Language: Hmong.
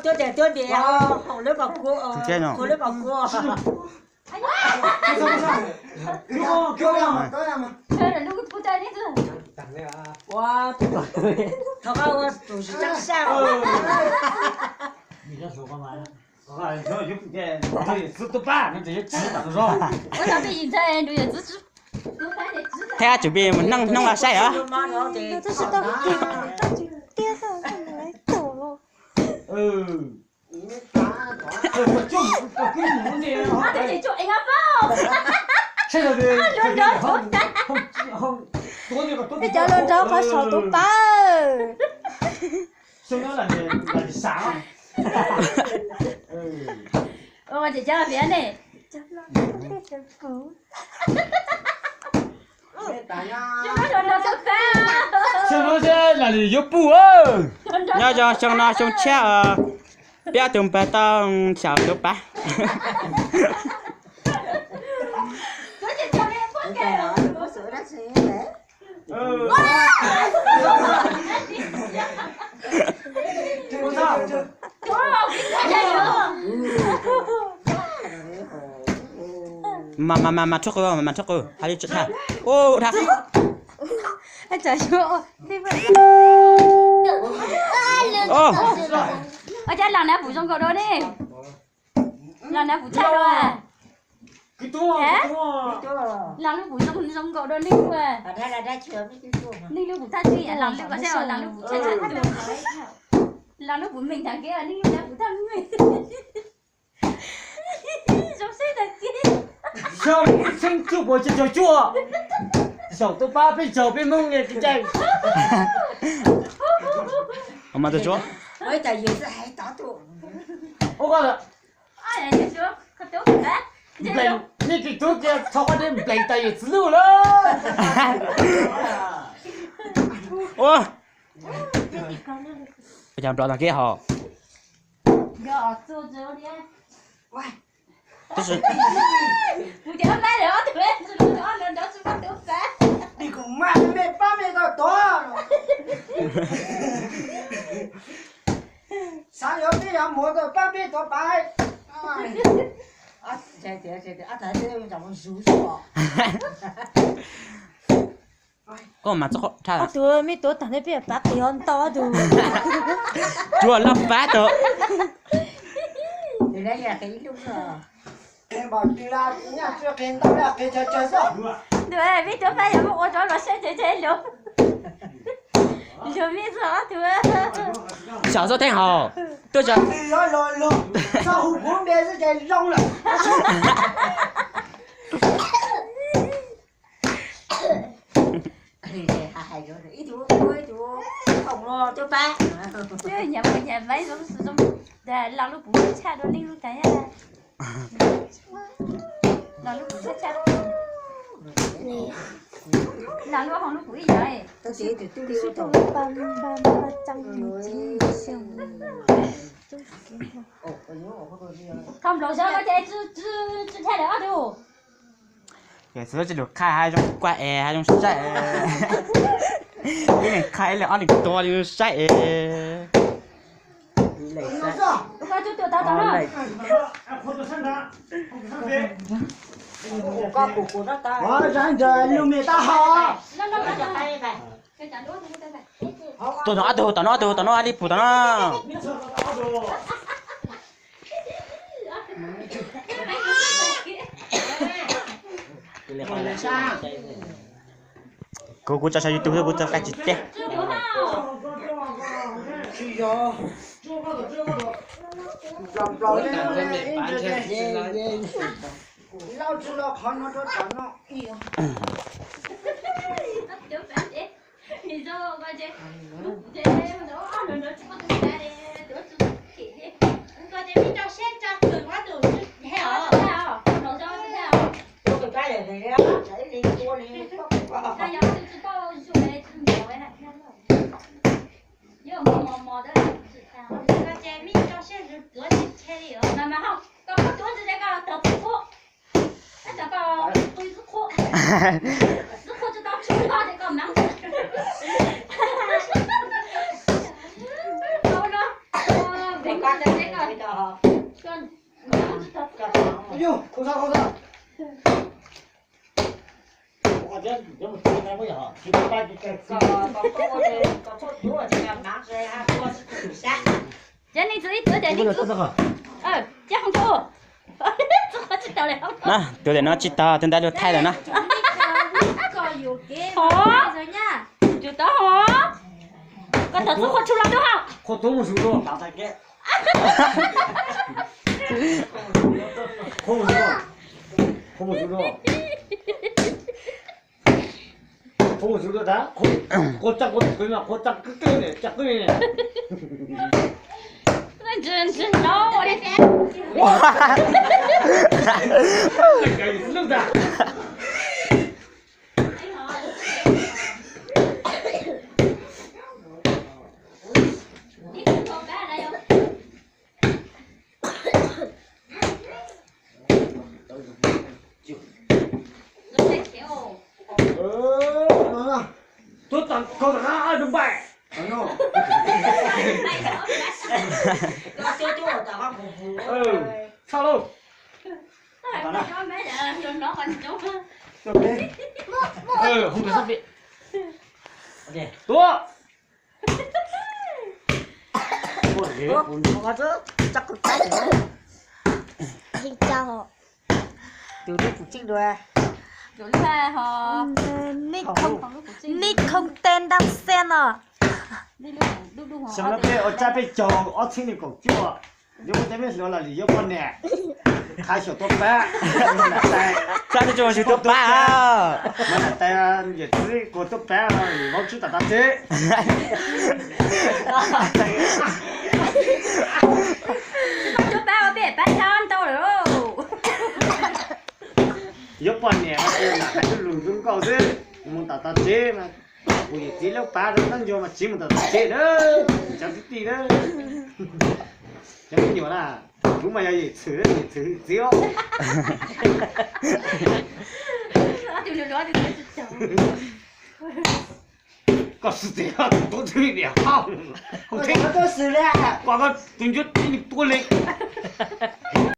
Tuab tias tuab npias, haus lub pas kuab, haus lub pas kuab. Thov koj ua tus tsis tseeb sab. Thaij tsum pib mus neej hnub no saib os. Peb cov hluas nraug qhov saum tus pab. Xyoo no seb lam li yuav puj. Nyob zoo xyoo no xyoo tshiab, peb ob tug npawg tau xyaum tus pab. Mas mas mas mas tshoj qw, mas tshoj qw, hais li tsis dhau. Ua dhau. Ua cas lam nav pum zoo nkaus dua ne? Lam nav pum tshaj dua. Lam lub pum zoo zoo nkaus dua nej ua. Nej lub pum thaj tsij, lam lub ko saib, lam lub pum tshaj tshaj tus. Lam lub pum meem tag kev, nej lub nav pum thaj meem. Zoo saib tag kev. Xyoo txheeb cuaj puas cuaj caum cuaj, xyaum tus pab peb zaug peb Hmoob li kev cai. Ua ko, nej kis tub kiag txhob quaj deb nplees tas yawm txiv luj lawm. Ua, ua cas nplov tag kev hos. Xav yuav peb yuav mus rau pab peb tuav pab. Koj mas txog qhov tshaj. Ob tug me tuav tag ne peb pab qis ho ntau ob tug. Tsuas loj pab tau. Ntuj, vij tuav pab yog muab ua rov los saib ces ces lus. Yog vij txog ob tug. Xyaum xub theej haus. Tuaj tso. Txhob hu kuv npe xwb ces zoo lawm. Ib tug ib tug khoom no tuaj pab. Nyiam nyiam maiv zoo zoo. Lam lub pum tshaj dua nej lub tag. Lam lub pum tshaj tshaj. Lam lub hauv lub pum ib yam. Kho nplaum zog no ces tsis dhia lawm ob tug. Ces xwb tsis lus qhai hais zoo kuaj es hais zoo saib. Ib leeg qhai ib leeg ob leeg tua li zoo saib es. Ua zab ntawd lug me tab hau. Tuaj tom ob tug, tom no ob tug, tom no li pum tom no. Kuv kuv tso saum YouTube xwb, kuv tso kab tsis teb. Ces nej txwv ib tug ces nej txwv, ces ho txwv. Na, tus daim no tsis tau, tus ntawd luag thaij lawm na. Hov, tus tod hov, koj tau txwv qhua tshua los tub hov. Tuaj tag kaug rau npaum. Txhob lauj. Tuaj. Tus lub kuv tseej dua. Nej không tên đang xem à? Xyoo no peb ua tsab peb caug ob txhiab nees nkaum cuaj, yuav muaj tej me hluas los lwm yuav poj niam, qhav xyaum tuaj pab. Tsab peb caug tsis tuaj pab. Mas niam tais yawm txiv kuj tuaj pab, vauv tswb tom txaj tsev. Tsis tau pab ua peb pab tau ntau lawm. Yuav poj niam mas hais lus zoo nkauj xwb, mus tom txaj tsev mas kuv yawm txiv lub pab rau tab ncua mas tsis mus tom txaj tsev na, cov kwv tij na. Cov me nyuam na, kuv mas yog yawm txwv, yawm txwv txiv os. Koj xwm txheej tus tub twg niam hauj, koj tus ncuab tib neeg tuab li.